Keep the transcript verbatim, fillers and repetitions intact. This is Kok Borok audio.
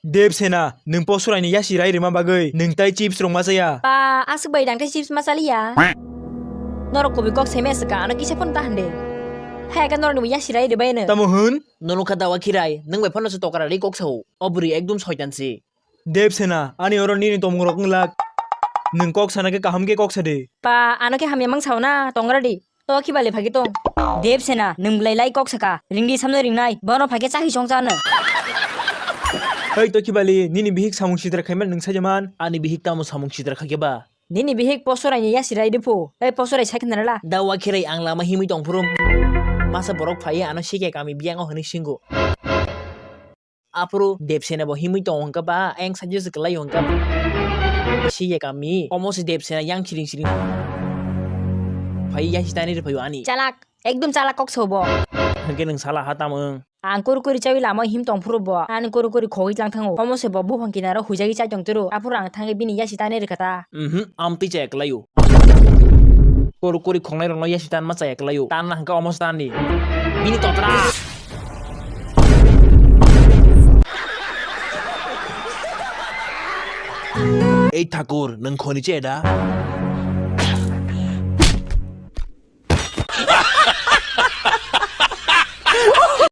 Dev Sena, nwng posurai ni yasi rai rima bagwi nwng tai chips rwng ma chaya. Pa, aswk bai dang tei chips ma chaliya. Norok kubui kok seme swka, ano kisa phone ta hande. Hai ka norok ni yasi rai ribai no. Tamo hwn? Nono kha dawa khirai, nwng bai phano se tokra ri kok sao. O bwrwi ekdum soitan se. Dev Sena, ani oro nini tomung rok wng lak. Nwng kok sana khe kaham khe kok sa de. Pa, ano khe hamya mang sao na, tongra di. To khibali phagi tong. Dev Sena, nwng belai lai kok saka. Ringdi samno ringnai. Bono phage chahi chong chano. Hei to khibali, nini bihik samung sitra khaiman nwng sajaman. Ani bihik tamo samung sitra khaikhe ba? Nini bihik posorai ni yasi rai diphu. Hei posorai sai khnana la. Da wa khirai ang lama himwi tong phuru. Masa borok phai ano sikya kami biyang o hwnwi singo. Aphuru Debsena bo himwi tongo hwnkha ba, ayang sakhe se kwlai hwnkha. Siya kami, omo se Debsena yang siring siring. Phai yang sitani rw phaio ani. Chalak, ekdum chalak kok sobo. Hwnkhe nwng sala ha tamo wng? Ang kuru kuri chawi lama him tong phuru bo. Ani kuru kuri khogwi tlang thango. Omo se bo buphang kinaro huijagwi chai tong turu. Aphuru ang thangwi bini yasi tani rwkha ta. Mhm, amtwi chaya kwlaio. Kuru kuri khongnai rokno yasi tan ma chaya kwlaio. Tan na hwnkha omo se tan di. Bini totra. Ei Thakur, nwng khoni che da?